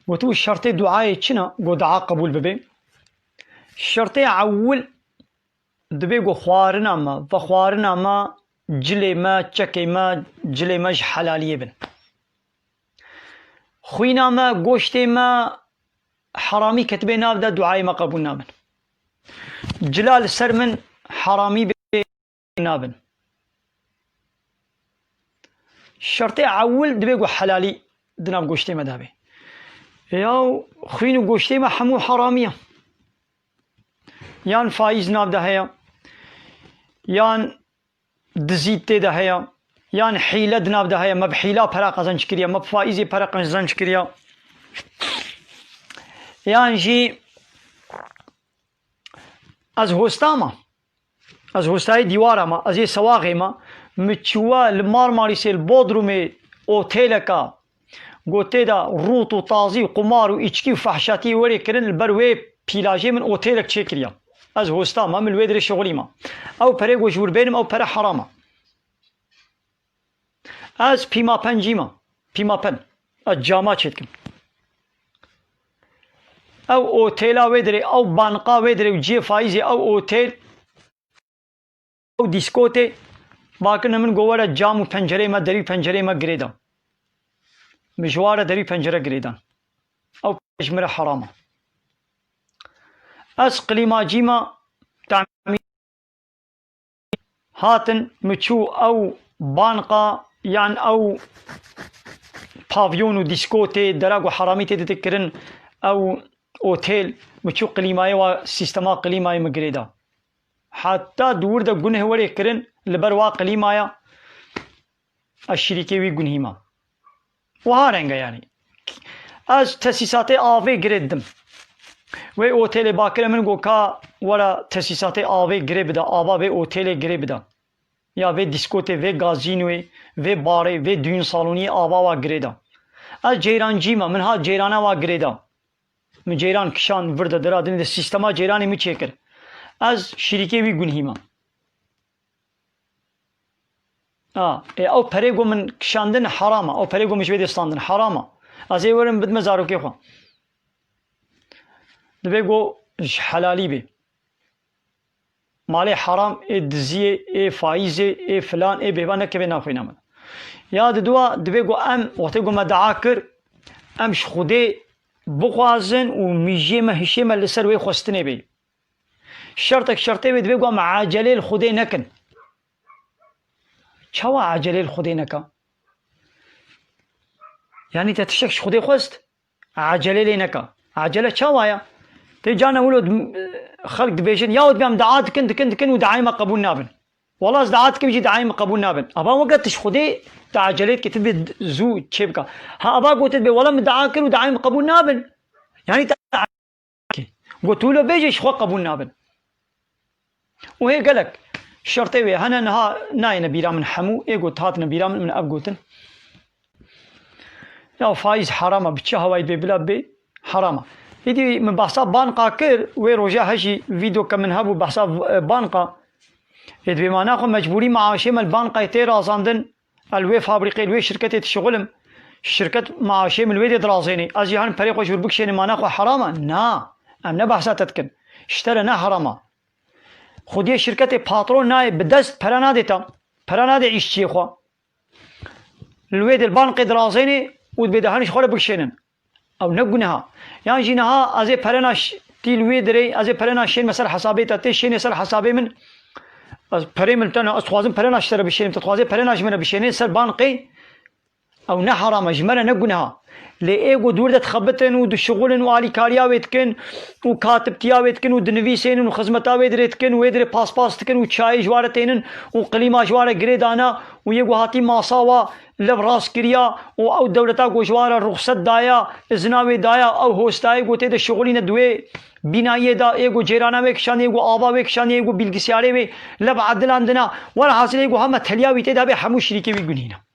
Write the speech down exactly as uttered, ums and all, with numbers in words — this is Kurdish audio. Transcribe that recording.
Gotibo şertê duayê çi ne? Got dua qebûl bibe. Şertê ewil dibê ku xwarina me, vexwarina me, cilê me, çekê me, cilê me ji helaliyê bin. Xwîna me, goştê me heramî ketibê nav de duayê me qebûl nabin. Cila li ser min heramî bê nabin. Şertê ewil dibê ku helalî di nav goştê me de be. Ya xwîn û goştê me hemû heramî ye. Yan faîz nav de heye, yan dizî tê de heye, yan hîle di nav de heye, me bi hîla pere qezenc kiriye, me bi faîzê pere qezenc kiriye. Yan jî ez hosta me. Ez hostayê dîwara me, ez ê sewaxê me. Min çûwa li Marmarîsê, li Bodrumê, otêleka ku tê de rût û tazî û qumar û îçkî û fehşatî were kirin, li ber wê pîlajê min otêlek çêkiriya. Ez hosta me, min li wê derê şixulî me. Ew perê ku ji wir bênim, ew pere heram e. Ez pîmapencî me. Pîmapen. Ez cama çêdikim. Ew otêla wê derê, ew banqa wê derê û cihê faîzê, ew otêl, ew dîskotê, bakirine min got were cam û pencereyê me, derî û pencereyê me girêda. Min ji wa re derî û pencere girêdan. Ew ji min re heram e. Ez qilîmacî me, tamî hatin, min çû ew banqa, yan ew pavyon û dîskotê, dera ku heramî tê dikirin, ew otêl, min çû klîmayê wa, sîstema klîmayê min girêda. Heta di wir de guneh were kirin, li ber wa klîmaya, ez şirîkê wî gunhî me. Wiha reng e yanî. Ez tesîsatê avê girê didim. Wê otêlê bakire min got ka were tesîsatê avê girê bide, ava vê otêlê girê bide. Ya vê dîskotê, vê gazînoyê, vê barê, vê düğün saloniyê ava wa girê da. Ez ceyrancî me, min hat ceyrana wa girê da. Min ceyran kişand vir de, dera dinê de sîstema ceyranê min çêkir. Ez şirîkê wî gunhî me. A, ê, ew perê ku min kişandin heram e. Ew perê ku min ji wê dê standin heram e. Ez ê werim bidime zarokê xwe. Dibe ku ji helalî bê. Malê heram, ê diziyê, ê faîzê, ê filan, ê bêvan nekeve nav xwîna min. Ya diduwa, dibe ku em, wextê ku me dua kir, em ji Xwedê bixwazin û mîjiyê me, hişê me li ser wê xwestinê bê. Şertek şertê wê dibe ku em ecelê li Xwedê nekin. Çawa ecelê li Xwedê neka? Yanî te tiştek ji Xwedê xwest, ecelê lê neka. Ecele çawa ya? Tê carna wilo xelk dibêjin, ya dibê em dua dikin, dikin, dikin û duayê me qebûl nabin. Wela ez dua dikim jî duayê min qebûl nabin. Ava weke tu ji Xwedê tu ecelê dikî, tu dibê zû çê bika. Ha, ava gotin dibê, wela min dua kir û duayê min qebûl nabin. Yanî te Got, tu wilo bêje, ji xwe qebûl nabin. Û hê gelek şertê wê hene, niha nayêne bîra min hemû, ê got hatine bîra min, min ev gotin. Ya faîz heram e, bi çi hawayî bê bila bê, heram e. Îdî min behsa banqa kir, wê roja hejî vîdeoke min hebû behsa, e, banqa. Ê dibê ma naxwe mecbûrî maaşê me li banqayê tê razandin. Ez li wê fabrîqê, li wê şirketê dişixulim. Şirket maaşê min li wê dê dirazênê. Ez jî herim perê xwe ji wir bikişênim, mana xwe heram e? Na. Em ne behsa te dikin. Ji te re ne heram e. Xwediyê şirketê patron nayê, bi dest pere nadê te. Pere nadê îşçiyê xwe. Li wê dê li banqê dirazênê û dibê de herin ji xwe re bikişênin. Ew ne guneha. Yan jî niha ez ê perena ş-, tî li wê dirê, ez ê perena şênme ser hesabê te, tê şênê ser hesabê min. Ez perê min li te ne, ez dixwazim perena ji te re bişênim, te dixwazê perena ji min re bişênê ser banqê. Ew ne heram e, ji me re ne guneha. Lê ê ku dûr de dixebitin û dişixulin û alîkariya wê dikin û katibtiya wê dikin û dinivîsênin û xizmeta wê dirê dikin û wê dirê paspas dikin û çayê ji wa re tênin û qilîma ji wa re girê dana û yê ku hatî masa wa lev rast kiriya û ew dewleta ku ji wan re ruxset daya, izina wê daya, ew hostayê ku tê de şixulîne di wê bînayiyê de, ê ku cêrana wê kişandiye, ê ku ava wê kişandiye, ê ku bilgisyarê wê lev edilandina, werhasil ê ku hema teliya wî tê de be, hemû şirîkê wî gunî ne.